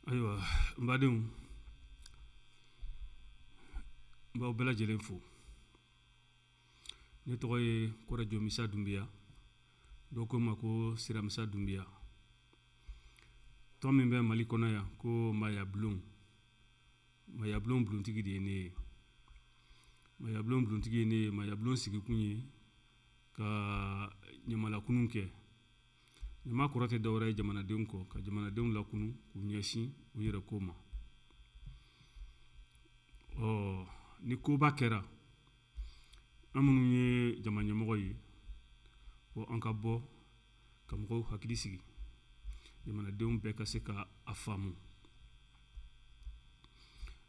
Ayiwa, n badenw, n b'aw bɛɛ lajɛlen fo. Ne tɔgɔ ye Kɔrɛjo Misa Dunbiya, dɔw ko n ma ko Siramisa Dunbiya. Tɔn min bɛ Mali kɔnɔ yan ko Maayabulon, Maayabulon bulontigi de ye ne ye. Maayabulon bulontigi ye ne ye. Maayabulon sigikun ye ka ɲamalakunun kɛ. Ɲama kɔrɔ tɛ dɔwɛrɛ ye jamanadenw kɔ, ka jamanadenw lakunu k'u ɲɛsin u yɛrɛ ko ma. Ɔ ni koba kɛra, an minnu ye jama ɲɛmɔgɔ ye, ko an ka bɔ ka mɔgɔw hakili sigi, jamanadenw bɛɛ ka se ka a faamu.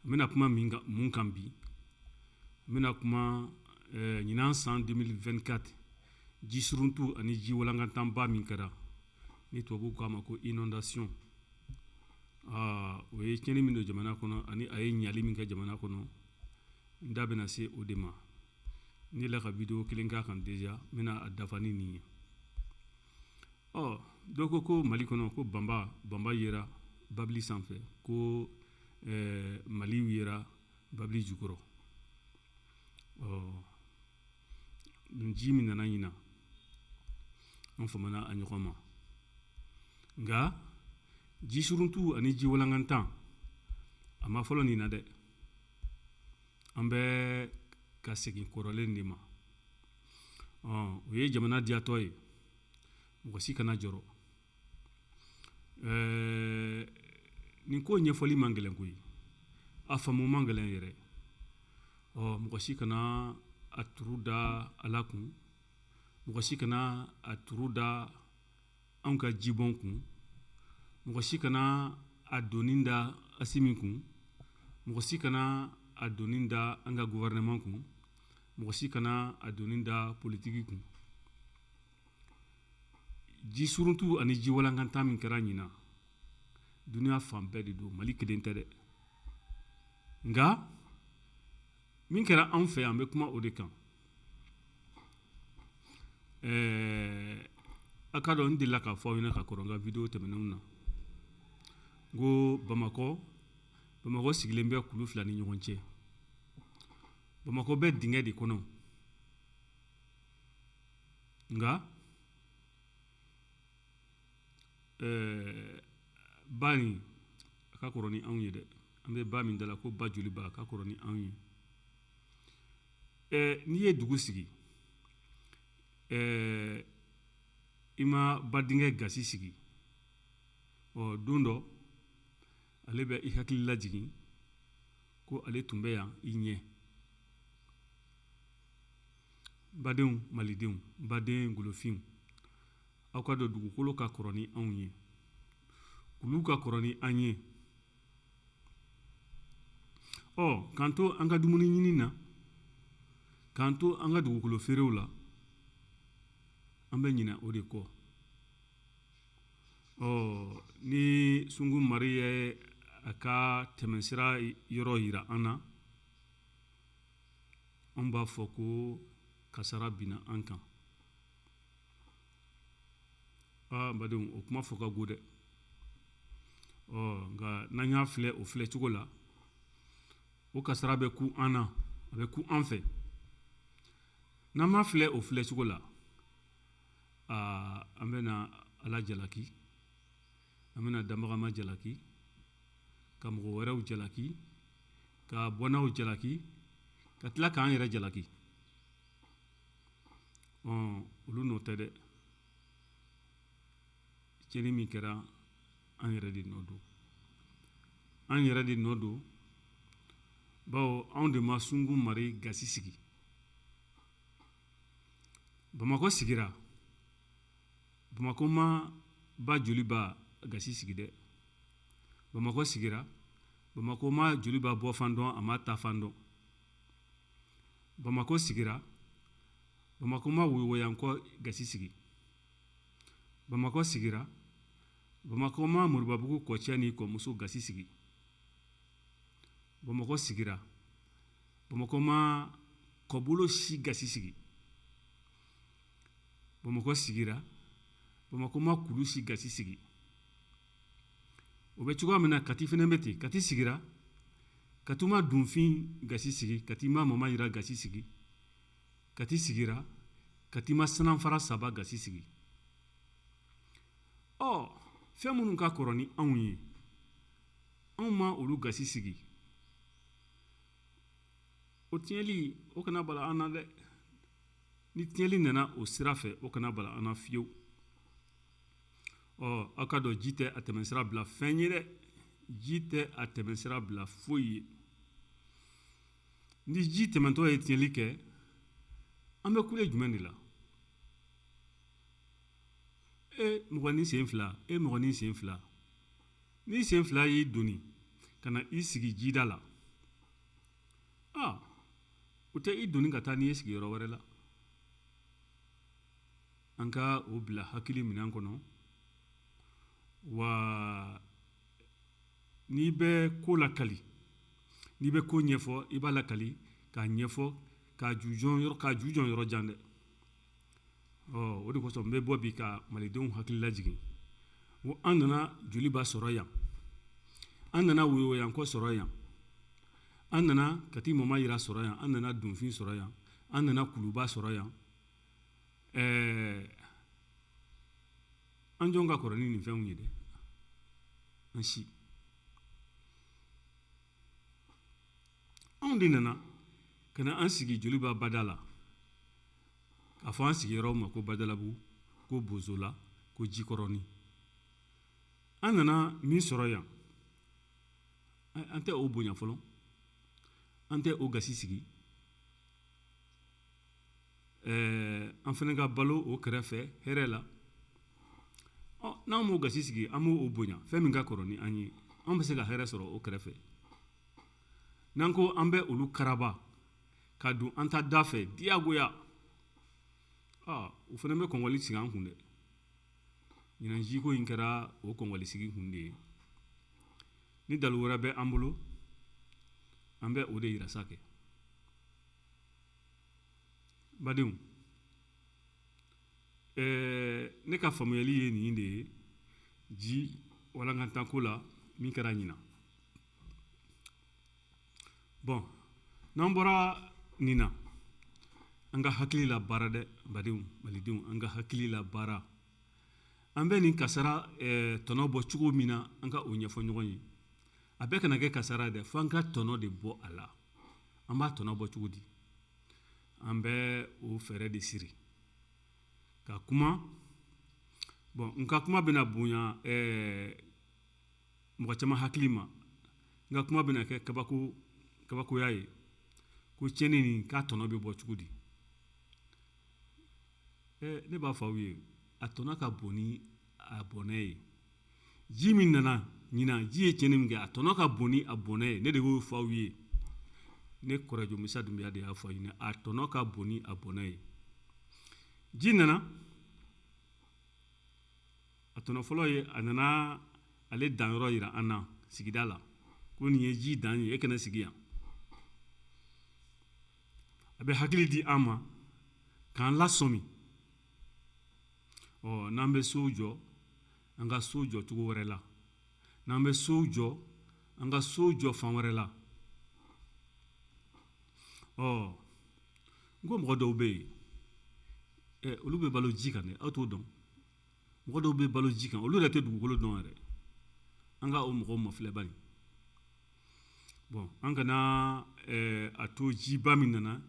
N bɛna kuma min kan, mun kan bi? N bɛna kuma ɲinan san 2024 ji suruntu ani ji walankatanba min kɛra, ni tubabuw k'a ma ko inondation. O ye tiɲɛni min don jamana kɔnɔ ani a ye ɲali min kɛ jamana kɔnɔ, n da bɛna se o de ma. N delila ka video kelen k'a kan déjà, n bɛna a dafa ni nin ye. Ɔ dɔw ko ko Mali kɔnɔ ko banba yera babili sanfɛ, ko Mali yera babili jukɔrɔ. Ɔ nin ji min nana ɲinan, an famana a ɲɔgɔn ma. Nka ji suruntu ani ji walankantan, a ma fɔlɔ nin na dɛ. An bɛ ka segin kɔrɔlen de ma. Ɔ o ye jamana diyatɔ ye, mɔgɔ si kana jɔrɔ. Nin ko ɲɛfɔli man gɛlɛn koyi, a faamu man gɛlɛn yɛrɛ. Ɔ mɔgɔ si kana a turu da Ala kun, mɔgɔ si kana a turu da anw ka jibɔn kun, mɔgɔ si kana a doni da Asimi kun, mɔgɔ si kana a doni da an ka gouvernement kun, mɔgɔ si kana a doni da politiki kun. Ji suruntu ani ji walankantan min kɛra ɲinan, duniya fan bɛɛ de don, Mali kelen tɛ dɛ. Nka min kɛra anw fɛ yan, an bɛ kuma o de kan. A k'a dɔn, n delila k'a fɔ aw ɲɛna ka kɔrɔ n ka video tɛmɛnenw na, n ko Bamakɔ sigilen bɛ kulu fila ni ɲɔgɔn cɛ. Bamakɔ bɛ dingɛ de kɔnɔ, nka ba nin a ka kɔrɔ ni anw ye dɛ. An bɛ ba min da la ko ba joliba, a ka kɔrɔ ni anw ye. N'i ye dugu sigi, i ma ba dingɛ gasi sigi, ɔ don dɔ ale bɛ i hakili lajigin ko ale tun bɛ yan i ɲɛ. Badenw, malidenw, baden golofinw, aw ka dɔn dugukolo ka kɔrɔ ni anw ye, kulu ka kɔrɔ ni an ye. Ɔ k'an to an ka dumuni ɲini na, k'an to an ka dugukolo feerew la, an bɛ ɲinɛ o de kɔ. Ɔ ni Sungu Mari ye a ka tɛmɛsira yɔrɔ yira an na, an b'a fɔ ko kasara binna an kan. Aa badenw, o kuma fɔ ka go dɛ. Ɔ nka n'an y'a filɛ o filɛ cogo la, o kasara bɛ ku an na, a bɛ ku an fɛ. N'an m'a filɛ o filɛ cogo la, aa an bɛna Ala jalaki, an bɛna danbagama jalaki, ka mɔgɔ wɛrɛw jalaki, ka bɔnnaw jalaki, ka tila k'an yɛrɛ jalaki. Olu nɔ tɛ dɛ, tiɲɛni min kɛra an yɛrɛ de nɔ don, an yɛrɛ de nɔ don, bawo anw de ma Sungu Mari gasi sigi. Bamakɔ sigira, Bamakɔ ma ba joliba gasi sigi dɛ. Bamakɔ sigira, Bamakɔ ma joliba bɔfan dɔn, a ma taafan dɔn. Bamakɔ sigira, Bamakɔ ma woyowayankɔ gasi sigi. Bamakɔ sigira, Bamakɔ ma Moribabugu kɔcɛ ni kɔmuso gasi sigi. Bamakɔ sigira, Bamakɔ ma kɔbolo si gasi sigi. Bamakɔ sigira, Bamakɔ ma kulu si gasi sigi. O bɛ cogoya min na, Kati fana bɛ ten. Kati sigira, Kati ma Dunfin gasi sigi, Kati ma Mama Yira gasi sigi. Kati sigira, Kati ma Sananfara 3 gasi sigi. Ɔ, fɛn minnu ka kɔrɔ ni anw ye, anw ma olu gasi sigi. O tiɲɛli, o kana bala an na dɛ. Ni tiɲɛli nana o sira fɛ, o kana bala an na fiyewu. Ɔ, aw ka dɔn, ji tɛ a tɛmɛsira bila fɛn ye dɛ. Ji tɛ a tɛmɛsira bila foyi ye. Ni ji tɛmɛntɔ ye tiɲɛli kɛ, an bɛ kule jumɛn de la? E mɔgɔnin sen fila, e mɔgɔnin sen fila, ni sen fila y'i doni ka na i sigi jida la, aa, o tɛ i doni ka taa n'i ye sigiyɔrɔ wɛrɛ la. An ka o bila hakili minɛn kɔnɔ. Wa n'i bɛ ko lakali, n'i bɛ ko ɲɛfɔ, i b'a lakali k'a ɲɛfɔ, k'a jujɔn yɔrɔ, k'a jujɔn yɔrɔ jan dɛ. Ɔ, o de kosɔn n bɛ bɔ bi ka malidenw hakili lajigin ko an nana Joliba sɔrɔ yan, an nana Woyowayankɔ sɔrɔ yan, an nana Kati Mama Yira sɔrɔ yan, an nana Dunfin sɔrɔ yan, an nana Kuluba sɔrɔ yan. An jɔn ka kɔrɔ ni nin fɛnw ye dɛ, an si. Anw de nana ka na an sigi Joliba bada la, k'a fɔ an sigiyɔrɔw ma ko Badalabugu, ko Bozola, ko Jikɔrɔni. An nana min sɔrɔ yan, an tɛ o bonya fɔlɔ, an tɛ o gasi sigi. An fana ka balo o kɛrɛfɛ hɛrɛ la. Ɔ, n'an m'o gasi sigi, an b'o bonya, fɛn min ka kɔrɔ ni an ye, an bɛ se ka hɛrɛ sɔrɔ o kɛrɛfɛ. N'an ko an bɛ olu karaba ka don an ta da fɛ diyagoya, aa, o fana bɛ kɔngɔli sigi an kun dɛ. Ɲinan jiko in kɛra o kɔngɔli sigi kun de ye. Ni dalu wɛrɛ bɛ an bolo, an bɛ o de yira sa kɛ. Badenw, ne ka faamuyali ye nin de ye ji walankantanko la min kɛra ɲinan. Bɔn, n'an bɔra nin na, an ka hakili la baara dɛ, badenw, malidenw, an ka hakili la baara. An bɛ nin kasara tɔnɔ bɔ cogo min na, an ka o ɲɛfɔ ɲɔgɔn ye. A bɛɛ kana kɛ kasara dɛ, fo an ka tɔnɔ de bɔ a la. An b'a tɔnɔ bɔ cogo di? An bɛ o fɛɛrɛ de siri ka kuma. Bɔn, n ka kuma bɛna bonya mɔgɔ caman hakili ma. N ka kuma bɛna kɛ kabakoya ye, ko tiɲɛni nin k'a tɔnɔ bɛ bɔ cogo di? Ne b'a fɔ aw ye, a tɔnɔ ka bon ni a bɔnɛ ye. Ji min nana ɲinan, ji ye tiɲɛni min kɛ, a tɔnɔ ka bon ni a bɔnɛ ye. Ne de y'o fɔ aw ye. Ne Kɔrɔjɔ Musa Dunbiya de y'a fɔ aw ɲɛna, a tɔnɔ ka bon ni a bɔnɛ ye. Ji nana, a tɔnɔ fɔlɔ ye, a nana ale danyɔrɔ yira an na sigida la, ko nin ye ji dan ye, e kana sigi yan. A bɛ hakili di an ma k'an lasɔmi. Ɔ, n'an bɛ so jɔ, an ka so jɔ cogo wɛrɛ la. N'an bɛ so jɔ, an ka so jɔ fan wɛrɛ la. Ɔ, n ko mɔgɔ dɔw bɛ yen, olu bɛ balo ji kan dɛ, aw t'o dɔn. Mɔgɔ dɔw bɛ balo ji kan, olu yɛrɛ tɛ dugukolo dɔn yɛrɛ. An ka o mɔgɔw mafilɛ bani. Bɔn, an kana a to jiba min nana,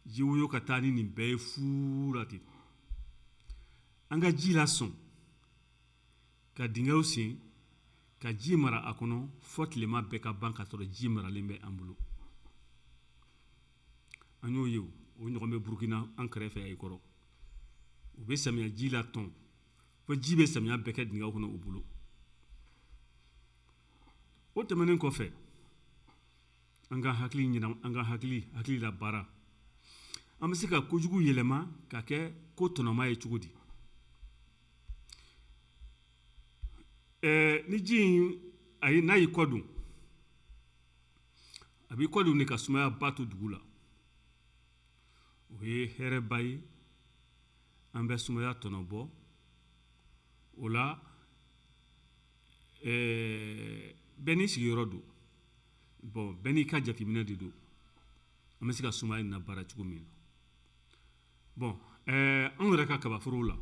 ji woyo ka taa ni nin bɛɛ ye fu la ten. An ka ji lasɔn ka dingɛw sen ka ji mara a kɔnɔ fɔ tilema bɛɛ ka ban, ka sɔrɔ ji maralen bɛ an bolo. An y'o ye, o ɲɔgɔn bɛ Burukina an kɛrɛfɛ yen kɔrɔ. U bɛ samiya ji latɔn fo ji bɛ samiya bɛɛ kɛ dingɛw kɔnɔ u bolo. O tɛmɛnen kɔfɛ, an ka hakili ɲina, an ka hakili la baara. An bɛ se ka kojugu yɛlɛma ka kɛ ko tɔnɔma ye cogo di? Ni ji in, ayi, n'a y'i kɔ dun, a b'i kɔ dun de ka sumaya ba to dugu la. O ye hɛrɛba ye, an bɛ sumaya tɔnɔ bɔ o la. Bɛɛ n'i sigiyɔrɔ don, bon, bɛɛ n'i ka jateminɛ de don, an bɛ se ka sumaya in labaara cogo min na. Bon, anw yɛrɛ ka kabaforow la,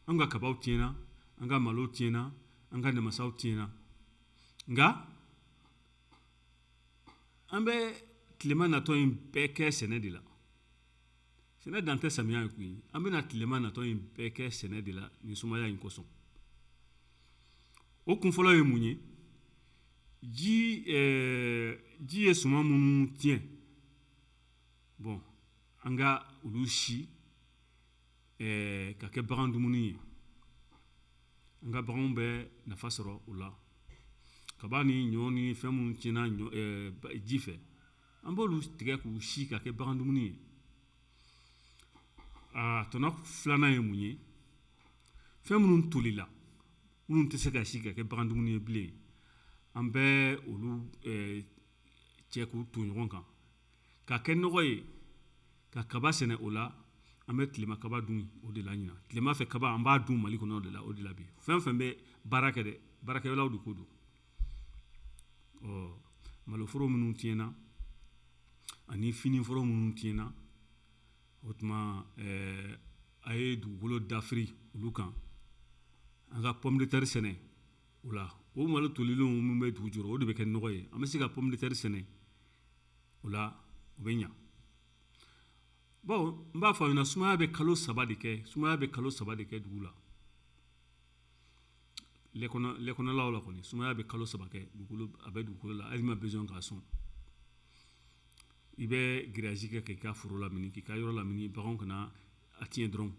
an ka kabaw tiɲɛna, an ka malow tiɲɛna, an ka namasaw tiɲɛna, nka an bɛ tilema natɔ in bɛɛ kɛ sɛnɛ de la. Sɛnɛ dan tɛ samiya ye koyi. An bɛna tilema natɔ in bɛɛ kɛ sɛnɛ de la nin sumaya in kosɔn. O kunfɔlɔ ye mun ye? Ji ye suman minnu tiɲɛ, bon, an ka olu si ka kɛ bagan dumuni ye. An ka baganw bɛ nafa sɔrɔ o la. Kaba ni ɲɔ ni fɛn minnu tiɲɛna ji fɛ, an b'olu tigɛ k'u si ka kɛ bagan dumuni ye. A tɔnɔ filanan ye mun ye? Fɛn minnu tolila, minnu tɛ se ka si ka kɛ bagan dumuni ye bilen, an bɛ olu cɛ k'u ton ɲɔgɔn kan ka kɛ nɔgɔ ye, ka kaba sɛnɛ o la. An bɛ tilema kaba dun o de la ɲinan. Tilema fɛ kaba, an b'a dun Mali kɔnɔ o de la, o de la bi. Fɛn fɛn bɛ baara kɛ dɛ, baarakɛlaw de ko don. Ɔ, maloforo minnu tiɲɛna ani finiforo minnu tiɲɛna, o tuma a ye dugukolo dafiri olu kan, an ka pomme de terre sɛnɛ o la. O malo tolilenw minnu bɛ dugu jukɔrɔ, o de bɛ kɛ nɔgɔ ye. An bɛ se ka pomme de terre sɛnɛ o la, o bɛ ɲa. Bawo n b'a fɔ aw ɲɛna, sumaya bɛ kalo 3 de kɛ, sumaya bɛ kalo 3 de kɛ dugu la. Lɛkɔnɔlaw la kɔni, sumaya bɛ kalo 3 kɛ dugukolo, a bɛ dugukolo la. Hali ma besoin k'a sɔn, i bɛ grillage kɛ k'i ka foro lamini, k'i ka yɔrɔ lamini, baganw kana a tiɲɛ dɔrɔn.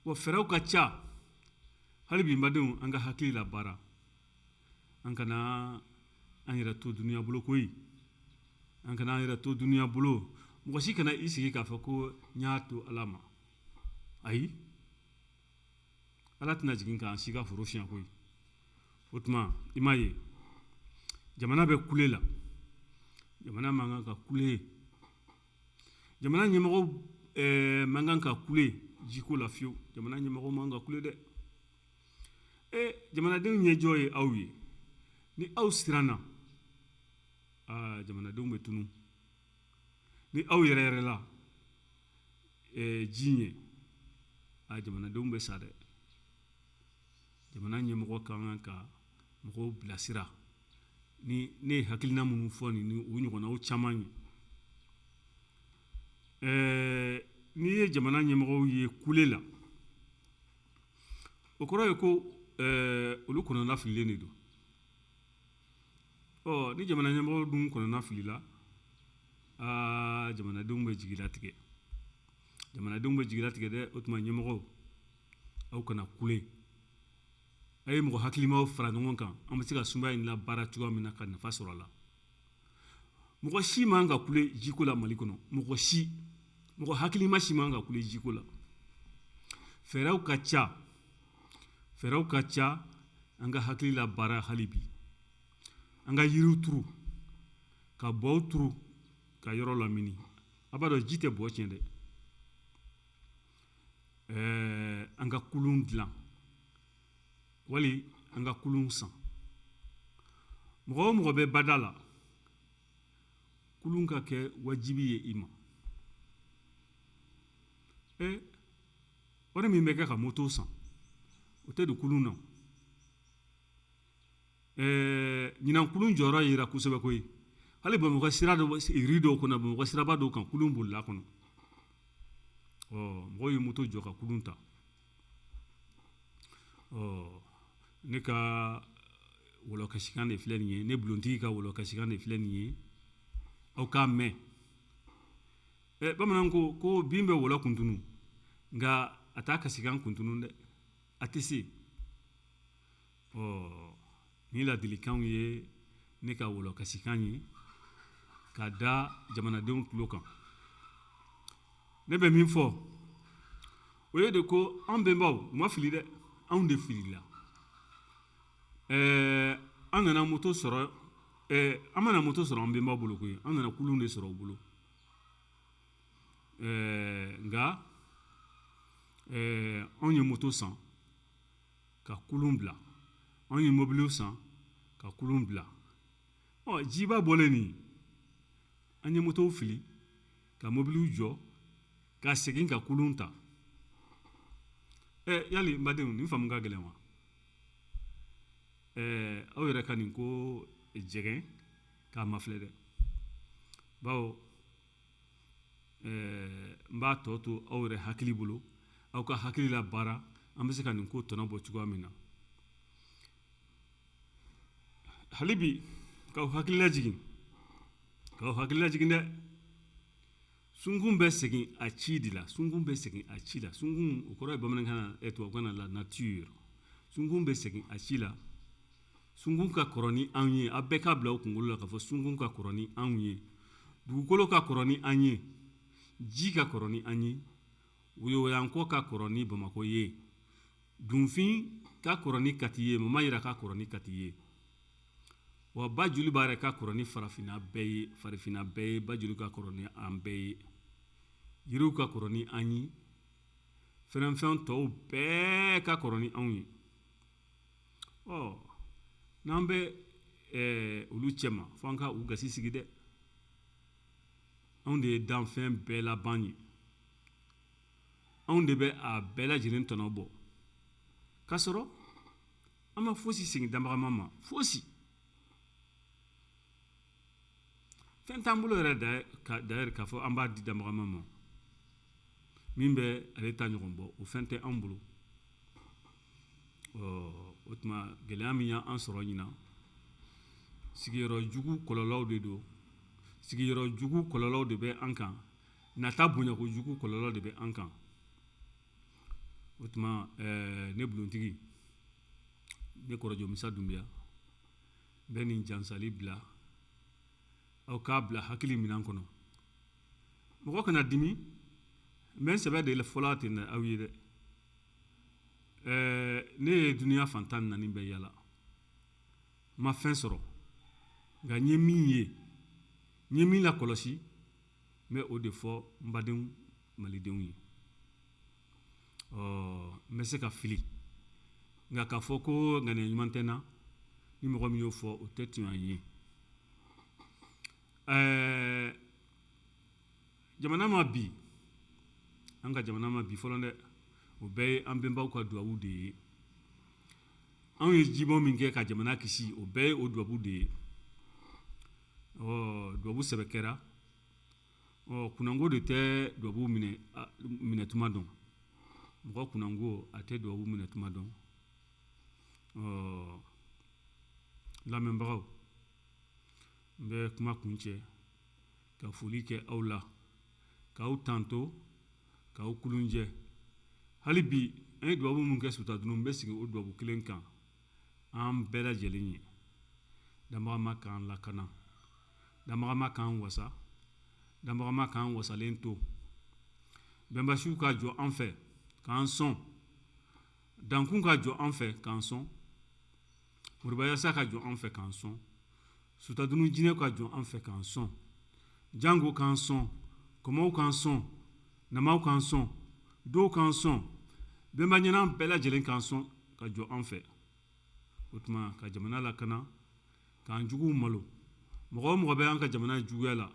Wa fɛɛrɛw ka ca hali bi. N badenw, an ka hakili la baara, an kana an yɛrɛ to dunuya bolo koyi, an kana an yɛrɛ to dunuya bolo. Mɔgɔ si kana i sigi k'a fɔ ko n y'a to Ala ma. Ayi, Ala tɛna jigin k'an si ka foro siɲɛ koyi. O tuma, i m'a ye, jamana bɛ kule la. Jamana man kan ka kule, jamana ɲɛmɔgɔw man kan ka kule jiko la fiyewu. Jamana ɲɛmɔgɔw man kan ka kule dɛ. Jamanadenw ɲɛjɔ ye aw ye. Ni aw siranna, aa, jamanadenw bɛ tunu. Ni aw yɛrɛ yɛrɛ la ji ɲɛ, aa, jamanadenw bɛ sa dɛ. Jamana ɲɛmɔgɔ ka kan ka mɔgɔw bilasira ni ne ye hakilina minnu fɔ nin ni u ɲɔgɔnnaw caman ye. N'i ye jamana ɲɛmɔgɔw ye kule la, o kɔrɔ ye ko olu kɔnɔna fililen de don. Ɔ, ni jamana ɲɛmɔgɔw dun kɔnɔna filila, aa, jamanadenw bɛ jigi latigɛ, jamanadenw bɛ jigi latigɛ dɛ. O tuma, ɲɛmɔgɔw, aw kana kule. A ye mɔgɔ hakilimaw fara ɲɔgɔn kan, an bɛ se ka sumaya in labaara cogoya min na ka nafa sɔrɔ a la. Mɔgɔ si man ka kule jiko la Mali kɔnɔ. Mɔgɔ si, mɔgɔ hakilima si man ka kule jiko la. Fɛɛrɛw ka ca, fɛɛrɛw ka ca. An ka hakili la baara hali bi, an ka yiriw turu, ka bɔw turu, ka yɔrɔ lamini. A b'a dɔn, ji tɛ bɔ tiɲɛ dɛ. An ka kulun dilan wali an ka kulun san. Mɔgɔ o mɔgɔ bɛ bada la, kulun ka kɛ wajibi ye i ma. Wari min bɛ kɛ ka moto san, o tɛ don kulun na. Ɲinan kulun jɔyɔrɔ yera kosɛbɛ koyi. Hali Bamakɔ sira dɔ, rue dɔw kɔnɔ, Bamakɔ siraba dɔw kan, kulun bolila kɔnɔ. Ɔ, mɔgɔw ye moto jɔ ka kulun ta. Ɔ, ne ka wɔlɔkasikan de filɛ nin ye, ne bulontigi ka wɔlɔkasikan de filɛ nin ye, aw k'a mɛn. Bamananw ko ko bin bɛ wɔlɔ kuntunu, nka a t'a kasikan kuntunu dɛ, a tɛ se. Ɔ, ni ladilikanw ye ne ka wɔlɔkasikan ye k'a da jamanadenw tulo kan. Ne bɛ min fɔ, o ye de ko an bɛnbaw u ma fili dɛ, anw de filila. An nana moto sɔrɔ, an mana moto sɔrɔ an bɛnbaw bolo koyi, an nana kulun de sɔrɔ u bolo. Nka anw ye moto san ka kulun bila. Anw ye mobiliw san ka kulun bila. Ɔ, jiba bɔlen nin, an ye motow fili ka mobiliw jɔ ka segin ka kulun ta. Ɛ, yali n badenw, nin faamu ka gɛlɛn wa? Ɛɛ, aw yɛrɛ ka nin ko jɛgɛn k'a mafilɛ dɛ, bawo n b'a tɔ to aw yɛrɛ hakili bolo, aw ka hakili la baara, an bɛ se ka nin ko tɔnɔ bɔ cogoya min na. Hali bi k'aw hakili lajigin, k'aw hakili lajigin dɛ, sunkun bɛ segin a ci de la. Sunkun bɛ segin a ci la. Sunkun, o kɔrɔ ye bamanankan na, tubabukan na, la nature. Sunkun bɛ segin a ci la. Sunkun ka kɔrɔ ni anw ye. A bɛɛ k'a bila aw kunkolo la k'a fɔ sunkun ka kɔrɔ ni anw ye, dugukolo ka kɔrɔ ni an ye, ji ka kɔrɔ ni an ye, woyowayankɔ ka kɔrɔ ni Bamakɔ ye, dunfin ka kɔrɔ ni Kati ye, Mama Yira ka kɔrɔ ni Kati ye, wa ba joliba yɛrɛ ka kɔrɔ ni farafinna bɛɛ ye, farafinna bɛɛ ye. Ba joli ka kɔrɔ ni an bɛɛ ye, yiriw ka kɔrɔ ni an ye, fɛnfɛn tɔw bɛɛ ka kɔrɔ ni anw ye. Ɔ, n'an bɛ olu cɛma, fo an ka u gasi sigi dɛ. Anw de ye danfɛn bɛɛ laban ye, anw de bɛ a bɛɛ lajɛlen tɔnɔ bɔ, k'a sɔrɔ an ma fosi segin danbagama ma, fosi fɛn t'an bolo yɛrɛ d'ailleurs k'a fɔ an b'a di danbagama ma min bɛ ale ta ɲɔgɔn bɔ, o fɛn tɛ anw bolo. O tuma, gɛlɛya min y'an sɔrɔ ɲinan, sigiyɔrɔ jugu kɔlɔlɔw de don. Sigiyɔrɔ jugu kɔlɔlɔw de bɛ an kan, nata bonyako jugu kɔlɔlɔ de bɛ an kan. O tuma, ne bulontigi, ne kɔrɔjɔ Musa Dunbiya, n bɛ nin jansali bila aw k'a bila hakili minɛn kɔnɔ. Mɔgɔ kana dimi, n bɛ n sɛbɛ de fɔla ten aw ye dɛ. Ne ye dunuya fan 14 bɛɛ yala, n ma fɛn sɔrɔ, nka n ye min ye, n ye min lakɔlɔsi, n bɛ o de fɔ n badenw malidenw ye. Ɔ, n bɛ se ka fili, nka k'a fɔ ko ŋaniya ɲuman tɛ n na, ni mɔgɔ min y'o fɔ, o tɛ tiɲɛ ye. Jamana ma bi, an ka jamana ma bi fɔlɔ dɛ, o bɛɛ ye an bɛnbaw ka duwawu de ye. Anw ye jibɔn min kɛ ka jamana kisi, o bɛɛ ye o duwawu de ye. Ɔ, duwawu sɛbɛ kɛra. Ɔ, kunnango de tɛ duwawu minɛ tuma dɔn. Mɔgɔ kunnango, a tɛ duwawu minɛ tuma dɔn. Ɔ, lamɛnbagaw, n bɛ kuma kuncɛ ka foli kɛ aw la, k'aw tanto, k'aw kulunjɛ. Hali bi, an ye dubabu min kɛ Sutadunu, n bɛ sigi o dubabu kelen kan an bɛɛ lajɛlen ye. Danbagama k'an lakana, danbagama k'an wasa, danbagama k'an wasalen to. Bɛnbasiw ka jɔ an fɛ k'an sɔn, dankun ka jɔ an fɛ k'an sɔn, moribayasa ka jɔ an fɛ k'an sɔn, Sutadunu jinɛ ka jɔ an fɛ k'an sɔn, jango k'an sɔn, kɔmɔw k'an sɔn, namaw k'an sɔn, dɔw k'an sɔn, bɛnba ɲɛna bɛɛ lajɛlen k'an sɔn ka jɔ an fɛ. O tuma, ka jamana lakana, k'an juguw malo. Mɔgɔ o mɔgɔ bɛ an ka jamana juguya la,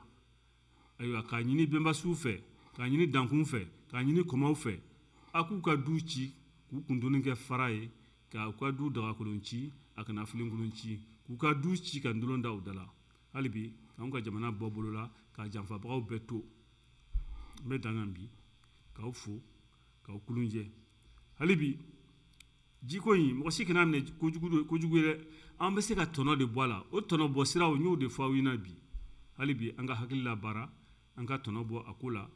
ayiwa, k'a ɲini bɛnbasiw fɛ, k'a ɲini dankun fɛ, k'a ɲini kɔmɔw fɛ, a k'u ka du ci k'u kundoni kɛ fara ye, k'u ka du dagakolon ci a kana filenkolon ci, k'u ka du ci ka ndolon da u da la. Hali bi, k'anw ka jamana bɔ bolo la, k'a janfabagaw bɛɛ to. N bɛ dan yan bi, k'aw fo, k'aw kulunjɛ. Hali bi, jiko in, mɔgɔ si kana minɛ kojugu ye dɛ. An bɛ se ka tɔnɔ de bɔ a la. O tɔnɔ bɔ siraw, n y'o de fɔ aw ɲɛna bi. Hali bi, an ka hakili la baara, an ka tɔnɔ bɔ a ko la.